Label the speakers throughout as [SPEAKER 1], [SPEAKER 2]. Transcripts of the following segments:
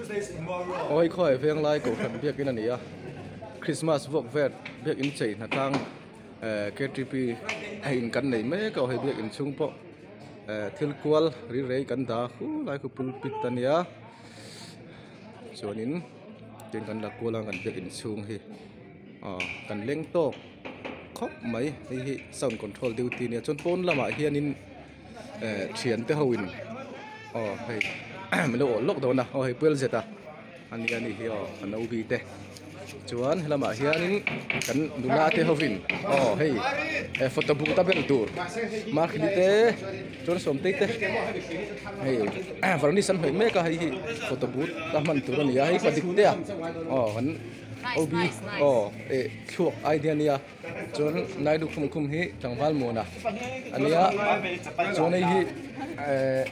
[SPEAKER 1] Aw hei khawi venglai kohhran biakin a ni a Christmas vuak vel biakin chei hnatlang eh ktp a in kan nei mek a aw hei biakin chhung pawh eh thil kual ri rei kan dah hu lai khu pulpit a nia chuanin tin kan la kual a kan biakin chhung hi aw kan leng tawk khawp mai hei hi sound control duty a nia chuan pawn lamah hianin. Eh thian te ho in aw hei min lo awlh lawk dawn a aw hei puel zet a ania ni hi aw a no bi te chuan helamah hianin kan nula te hovin aw hei eh photo booth a bel tur markhili te chuan sawmtei te hei varnish an hnawih mek a hei hi photo booth a hman tur a ni a hei padik te a aw kan OB aw eh thluak idea ania. Chuan Naidu khum khum hi tlangval muana a nia chuan hei hi eh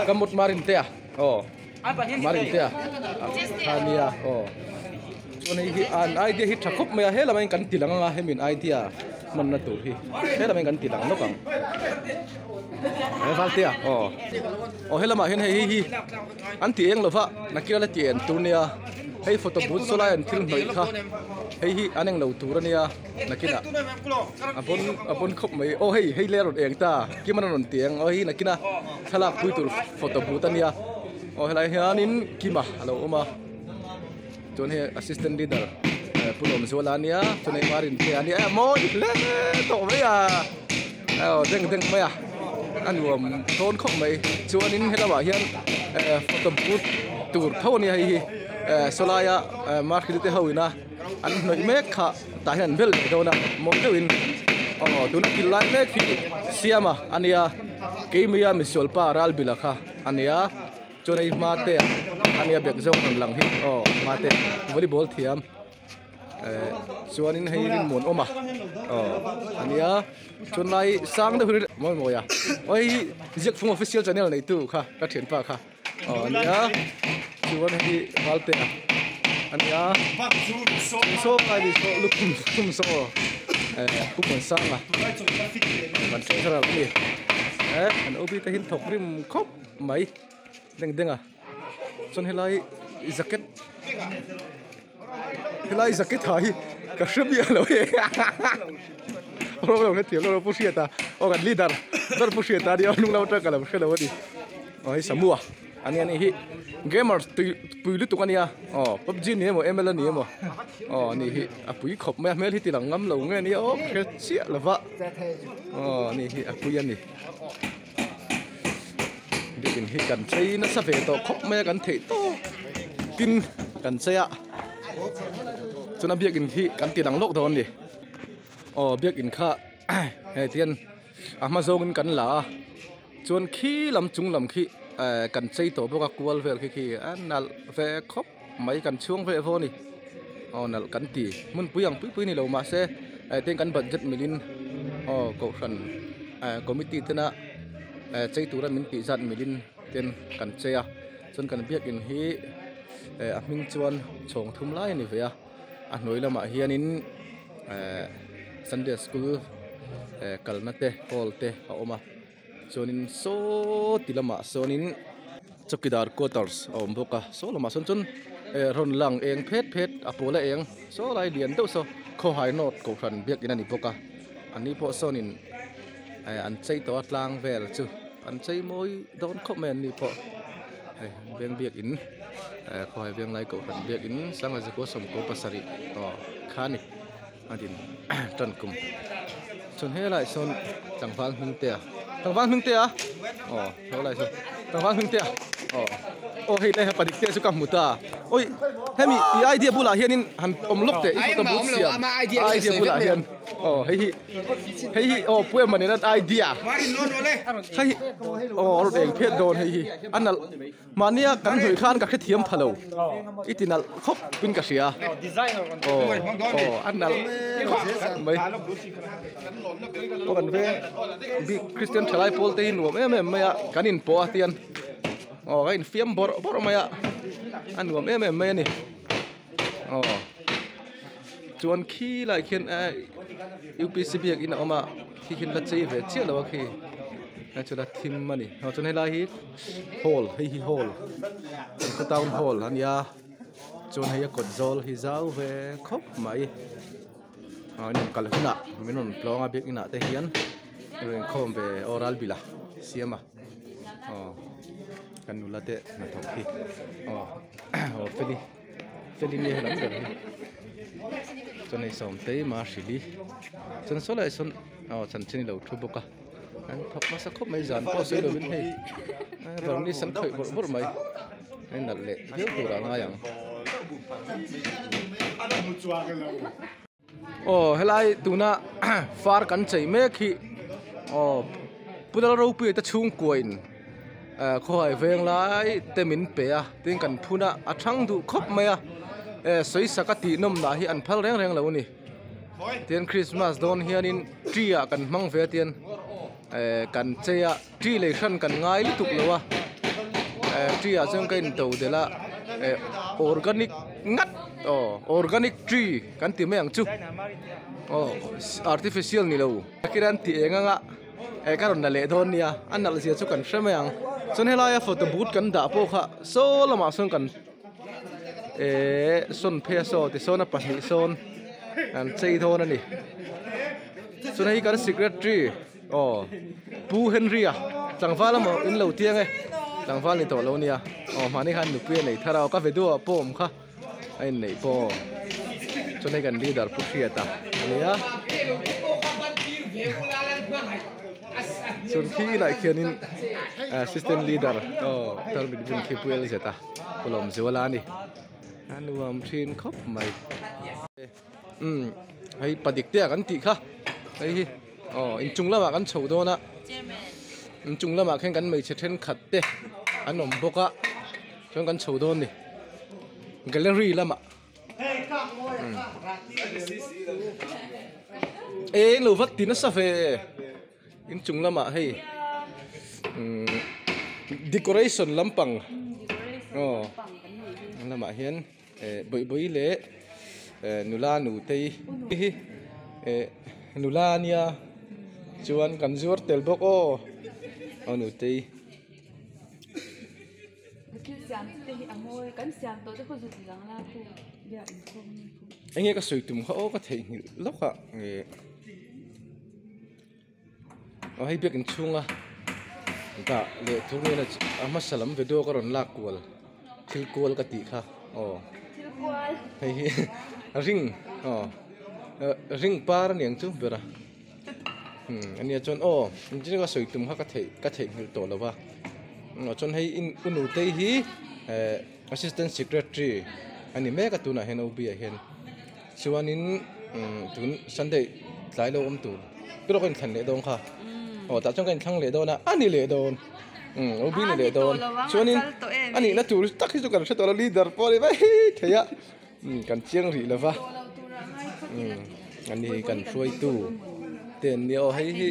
[SPEAKER 1] ka mut Marintea aw Marintea kha a nia aw chuan hei hi an idea hi tha khawp mai a helamah hian kan ti lang anga hemi an idea hmanna tur hi helamah hian kan ti lang lawk ang he Valtea aw aw helamah hian hei hi an ti eng lova nakina la ti en tur nia hei photo booth saw lai an thil hnawih kha hei hi an englo tur ania nakinah a pawn a pawn khawp mai aw hei hei le a rawn eng ta kim a rawn ti eng aw hei nakina thlalak pui tur photo booth ania aw helai hianin kima a lo awm a chuan hei assistant leader pu Lawmzuala ania chuan hei Marintea ania a mawi hle tawh mai a aw deng deng mai a a nuam dawn khawp mai chuanin helamah hian eh photo booth tur tho ania hei hi eh sawlaia eh market te ho ina an hnawih mek kha tah hian an bel leh dawn a mawi deuhin aw tuna thil lai mek hi siama ania keimia misual pa ralbila kha ania chuan hei hma te ah ania bag zawng rawn lang hi aw hma te volleyball thiam. Eh chuanin hei rinmuan awm a aw ania chuan lai sang deuh hi mawi mawi a aw hei hi ziakfung official channel neitu kha ka thianpa kha aw ania chuan hei hi Valtea ania saw lai ni saw lukhum lukhum saw eh pu Muansanga kan treasurer a ni eh an OB te hi an thawk rim khawp mai deng deng a chuan helai jacket helai jacket ha hi ka hre miah lo e rawng lo hrethiam lo pu hriat a aw kan leader ber pu hriat a nia hnung lam atang ka lo hre lo a ni aw hei samua a nia ni hi gamer tui pui lutuk a nia aw pubg ni emaw ml a ni emaw aw ani hi a pui khawp mai a hmel hi ti lang ngam lo nge nia aw ka hre chiah lova aw ani hi a pui a ni. Biakin hi kan chei nasa ve tawh khawp mai a kan theih tawk tin kan chei a chuan a biakin hi kan ti lang lawk dawn a ni aw biakin kha hei tihian a hma zawngin kan la a chuan khi lam chung lam khi eh kan chei tawh bawk a kual vel khi khi a nalh ve khawp mai kan chhuang ve vaw a ni aw nalh kan ti hmunpui ang pui pui ni lo mahse eh tin kan budget milin aw kohhran eh committee tena eh chei tura min tih zat milin ten kan chei a chuan kan biakin hi eh a hming chuan chhawng thum lai a ni ve a a hnuai lamah hianin eh sunday school eh kalna te hall te a awm a. Chuanin saw ti lamah sawnin chowkidar quarters a awm bawk a saw lamah sawn chuan eh rawn lang eng phet phet a pawl a eng saw lai lian deuh saw khawhai note kohhran biakin a ni bawk a ani pawh sawnin eh an chei tawh a tlang vel chu an chei mawi dawn khawp mai an ni pawh hei veng biakin eh khawhai veng lai kohhran biakin sangha zakua sawmkua pasarih aw kha a ni. A din tan kum chuan helaiah sawn tlangval hming te a tlangval hming te a aw helaiah sawn tlangval hming te a aw aw hei lai palik te chu ka hmu ta awi hemi i idea bulah hianin han awm lawk teh i photo booth siam a idea bulah hian aw hei hi hei hi aw poem a nena idea hei hi aw a rawn eng phet dawn hei hi a nalh. Mahnia kan hnawih khan ka hrethiam pha lo i ti nalh khawp in ka hria aw aw a nalh khawp mai aw kan veng bik Christian thalai pawl te hi nuam em em mai a kan inpawh a tian aw ka infiam bawrh bawrh mai a a nuam em em mai a ni aw chuan khi lai khian UPC biakin a awm a khi khian la chei ve chiah lo a khi. A chula thim a ni aw chuan helai hi hall hei hi hall town hall a nia chuan hei a kawt zawl hi zau ve khawp mai aw an inkal hunah min rawn tlawng a biakin ah te hian rawn inkhawm ve aw ral bila siam a aw kan nula te hnathawk hi aw aw feli feli nge helam ber hi chuan hei sawmtei mahrilhi chuan saw laiah sawn aw chanchin ilo thu bawk a. An thawk nasa khawp mai zan pawh sawi lovin hei varnish an khawih bawrh bawrh mai hei nalh leh viau turah a ngai ang. Aw helai tuna far kan chei mek hi aw Pu Lalropuia te chhungkua in khawhai veng lai te min pe a tin kan phun a a thang duh khawp mai a sawisak a tih nawm lah hi an phal reng reng lo a ni. Tian Christmas dawn hianin tree ah kan hmang ve a tian eh kan chei a tree lei hran kan ngai lutuk lo a eh tree ah chuan ka in to delh a eh organic ngat aw organic tree kan ti mai ang chu aw artificial ni lo khian tih eng anga eh ka rawn la leh dawn nia a nalh zia chu kan hre mai ang chuan helaia photo booth kan dah pawh kha saw lamah sawn kan. Ehh sawn phei a saw tisawn a pahnih sawn an chei dawn a ni chuan hei kan secretary aw pu Henry a tlangval emaw in lo tiang e tlangval ni tawh lo nia aw mahni khan nupui a nei thar a aw ka video ah pawh a awm kha a inneih pawh chuan hei kan leader pu Hriata a nia chuan khi inah khianin assistant leader aw tarmit bun khi pu LZ a. Pulawm zual a ni a nuam thin khawp mai umm hei padik te ah kan tih kha hei hi aw inchung lamah kan chho dawn a inchung lamah khian kan hmeichhe thenkhat te an awm bawk a chuan kan chho dawn a ni gallery lamah umm eng lo vat ti nasa ve. Inchung lamah hei umm decoration lampang aw lamah hian eh bawihbawi leh eh nula nutei hi eh nula ania chuan kan zuar tel bawk aw aw nutei. Enge ka sawi tum kha aw ka theihnghilh lawk a eh. Aw hei biakin chhunga dah leh thu nge a hmasa lam video ka rawn lak kual thil kual ka tih kha aw hei hi ring aw ring par aniang chu ber a umm ania chuan aw engtin nge ka sawi tum kha ka theih ka theihnghilh tawh lo va aw chuan hei u nutei hi eh assistant secretary a ni mek a tunah hian OB ah hian. Chuanin tun Sunday tlai lo awm tur tur ka inthlan leh dawn kha aw tah chuan ka inthlang leh dawn a a ni leh dawn umm OB ni leh dawn chuanin a nihna tur tak hi chu kan hre tawh lo leader pawh a ni mai thei a umm kan chiang rih lo va umm ani hi kan hruaitu te an nia aw hei hi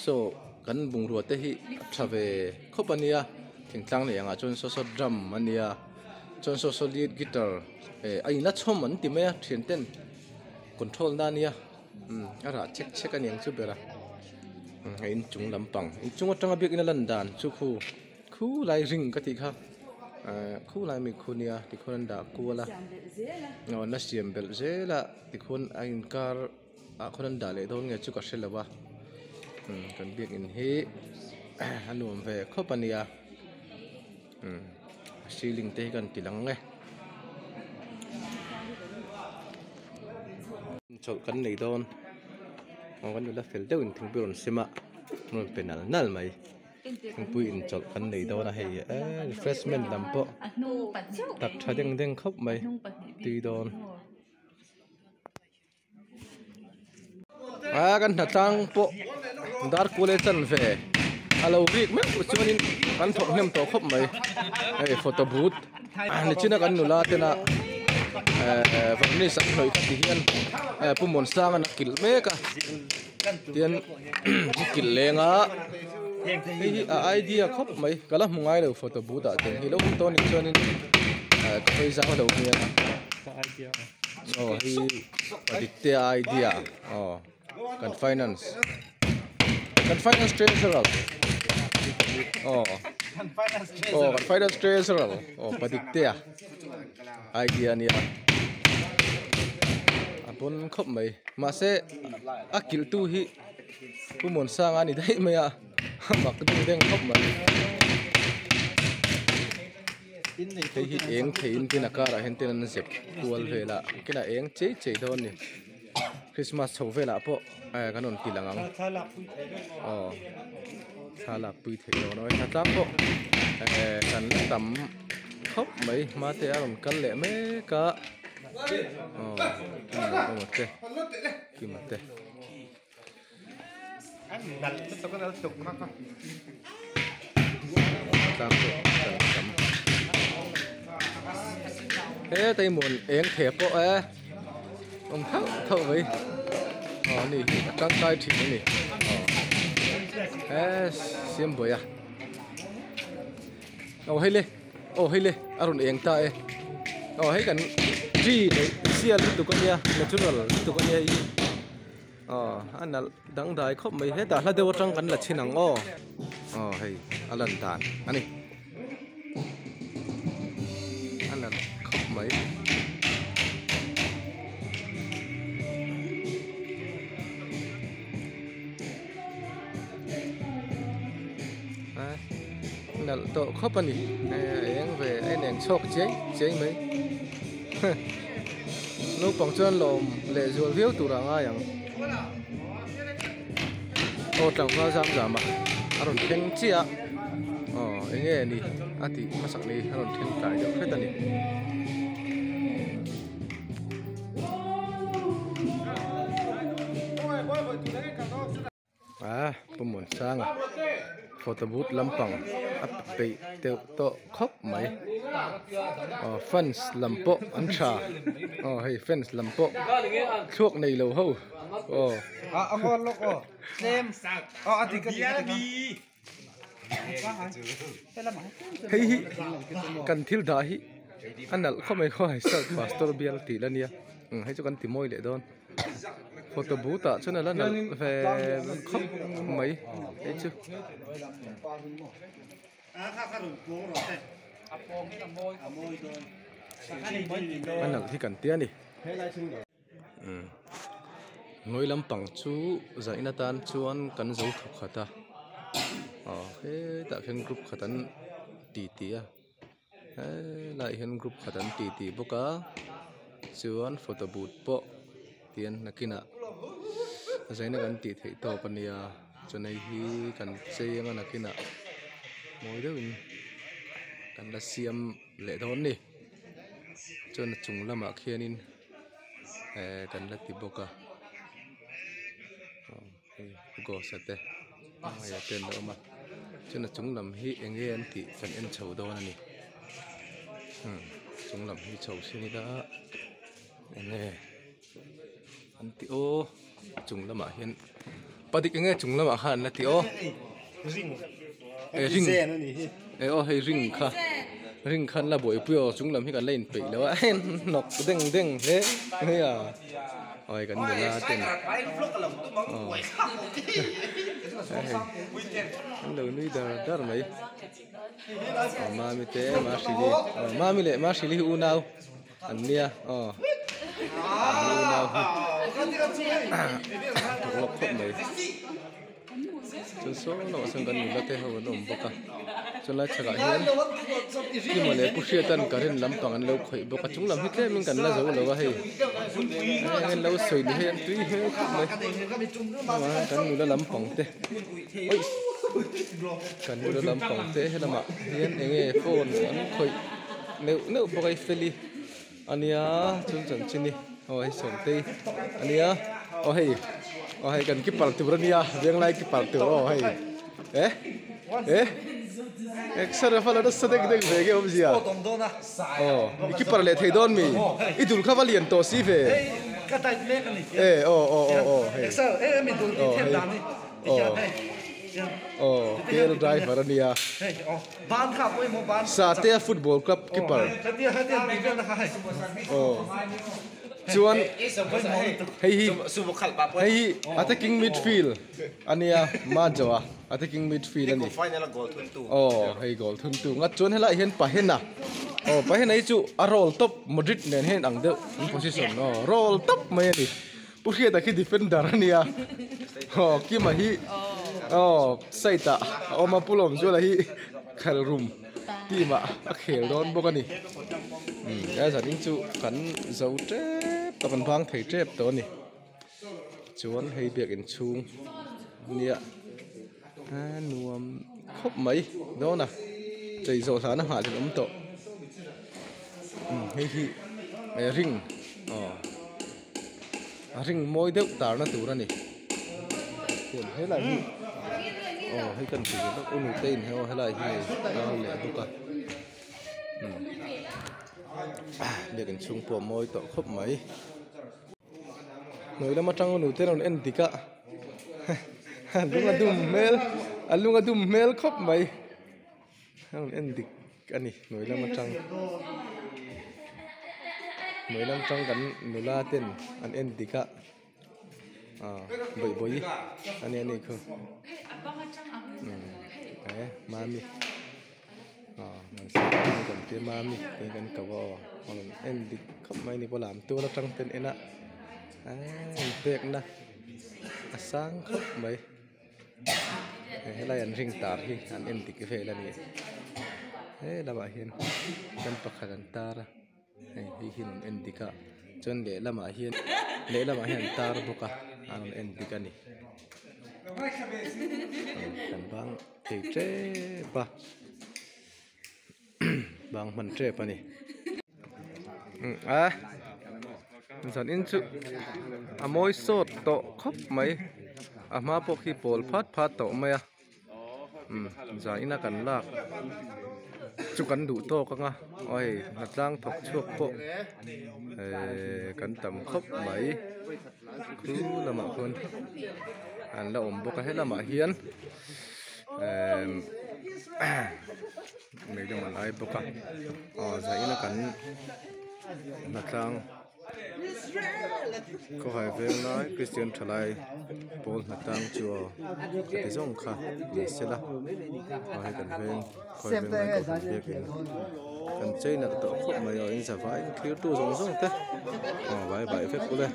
[SPEAKER 1] saw kan bungrua te hi a tha ve khawp a nia thingtlang leh angah chuan saw saw drum a nia chuan saw saw lead guitar. Eh a inla chhawm an ti mai a thian ten control na ania umm a rah chek chek a niang chu ber a a inchung lampang inchung atanga biakin a lan dan chu khu khu lai ring ka tih kha eh khu lai mi khu nia tikhuan an dah kual a aw an la siam belh zel a tikhuan a inkar ah khuan an dah leh dawn nge chu ka hre lo a umm kan biakin hi a nuam ve khawp a nia. Umm ceiling te hi kan ti lang e chawlh kan nei dawn aw kan nula fel deuhin thingpui rawn sem a rawn pe nal nal mai thingpui in chawlh kan nei dawn a hei eee refreshment lam pawh tak tha deng deng khawp mai tui dawn. A kan hnatlang pawh dar kual e chan ve a lo rik meuh chuanin kan thawk hnem tawh khawp mai hei photo booth nichina kan nula tena ehh varnish an hnawih kha ti hian eh pu Muansanga a kilh mek a tian a kilh leng a hei hi a idea khawp mai ka la hmu ngai lo photo booth ah te hi lo awm tawh a nih chuanin eh ka hawi zau lo hmel a. Aw hi pa dik te a idea aw kan finance Kan finance treasurer aw aw kan finance treasurer aw Padiktea idea ania a pawn khawp mai mahse a kilh tu hi Pu Muansanga a ni daih mai a mak deuh deuh khawp mai. Hei hi eng theiin tin a karah hian tin an zep kual vel a kinah eng chei chei dawn a ni Christmas chho velah pawh eh kan rawn ti lang ang aw thla lak pui theih dawn a tlang pawh eh kan la tam khawp mai hma te a rawn kal leh mek a aw kima te kima te. He tei muan eng the pawh e awm thauh thauh mai aw ani hi a tangkai thin a ni aw he siam buai a aw hei le aw hei le a rawn eng ta e aw hei kan tree leh sial lutuk a nia natural lutuk a nia hei hi. Aw a nalh dangdai khawp mai hetah hla deuh atang kan la chhin ang aw aw hei a lan dan a ni a nalh khawp mai. Nalh tawh khawp a ni a eng ve a ineng chhuak chiai chiai mai. Naupang chuan lawm leh zual viau tur ah ngai ang. Aw tlangval zam zam a a rawn thleng chiah a aw eng nge ni a tih hmasak ni a rawn thleng tlai deuh hret a ni. A Pu Muansanga photo booth lampang a peih deuh tawh khawp mai aw fans lam pawh an tha aw hei fans lam pawh thluak nei lo ho aw. Hei hi kan thil dah hi a nalh khawp mai khaw hei salt pastor bial tih la nia hei chu kan ti mawi leh dawn. Photo booth ah chuan a la nalh ve khawp mai hei chu. A nalh hi kan tia ni. Hnuai lampang chu zaina tan chuan kan zo thawk khat a aw hetah khian group khat an ti ti a. Helaiah hian group khat an ti tih bawk a chuan photo booth pawh tian nakinah zaina kan tih theih tawp a nia chuan hei hi kan chei anga nakinah mawi deuhin kan la siam leh dawn a ni chuan a chung lamah khianin eh kan la ti bawk a hei ghost a te hmaiah te an lo awm a chuan a chung lam hi eng nge an tih kan en chho dawn a ni umm chung lam hi chho sin ila eng nge an tih aw a chung lamah hian pa dik eng nge chung lamah khan an la tih aw eh ring eh aw hei ring kha ring kha an la buaipui aw chung lam hi kan la inpeih lo a hnawk deng deng hle mai a. Awi kan nula ten aw an lo nui dar dar mai aw mami te mahrilhi aw mami leh mahrilhi hi unau an nia aw an unau hi thawk lawk khawp mai. Chuan saw lamah sawn kan nula te ho an awm bawk a chuan lai chhakah hian Kima leh Pu Hriata'n current lampang an lo khawih bawk a chung lam hi tlemin kan la zo lo a hei eng an lo sawi ni hei an tui hmel khawp mai chuvangin kan nula lampang te awih kan nula lampang te helamah hian eng nge phone an khawih neuh neuh bawk a i feli ania chuan chanchin hi aw hei sawmtei ania aw hei aw hei kan keeper tur ania venglai keeper tur aw hei eh eh exer a fala nasa dek dek ve nge awmzia aw i keeper leh thei dawn mi i dul kha va lian tawh si ve eh aw aw aw aw hei aw hei aw aw kel driver ania. Satea football club keeper. Aw. Chuan hei hi hei hi attacking midfield ania Majoa attacking midfield ani aw hei goal thun tu ngat chuan helaiah hian Pahena aw Pahena hi chu a roll tawp Modric nen hian ang deuh an position aw roll tawp mai ani Pu Hriata khi defender ania aw Kima hi aw side ah a awm a Pu Lawmzuala hi khal rum team ah a khel dawn bawk ani umm he zanin chu kan zo tep tawh kan vang thei tep tawh ani chuan hei biakin chhung nia a nuam khawp mai dawn a chei zawh hlana nghah hlelh awm tawh umm hei hi ring aw. A ring mawi deuh tarna tur a ni helai hi aw hei kan hmu ve lawk u nute in aw helai hi tar leh bawk a biakin chhung pawh a mawi tawh khawp mai hnuai lam atang u nute rawn en dik a a lung a dum hmel a lung a dum hmel khawp mai. A rawn en dik a ni hnuai lam atang hnuai lam atang kan nula ten an en dik a ah bawihbawi a nia ni khu e mami ah kan tia mami tiin kan ko a aw a rawn en dik khawp mai a ni pawh lam tual atang ten en a inpekna a sang khawp mai. Helai an ring tar hi an en dik vel a ni he lamah hian ram pakhat an tar a hei hei hi an en dik a chuan lehlamah hian lehlamah hian an tar bawk a an rawn en dik a ni kan bang thei tep a bang hman tep a ni a zan in chu a mawi sawt tawh khawp mai a hma pawh khi pawl phat phat tawh mai a umm zan ina kan lak chu kan duh tawk ang a aw hei hnatlang thawk chhuak pawh ehh kan tam khawp mai khu lamah khuan an la awm bawk a helamah hian ehh meilam an ai bawk a aw zaina kan hnatlang khawhai veng lai Kristian thalai pawl hnatlang chu aw khati zawng kha ni sela aw hei kan veng khawhai veng lai kohhran biakin kan chei nalh tawh khawp mai aw in zavai in thlir tu zawng zawng te aw vai vai vek ule.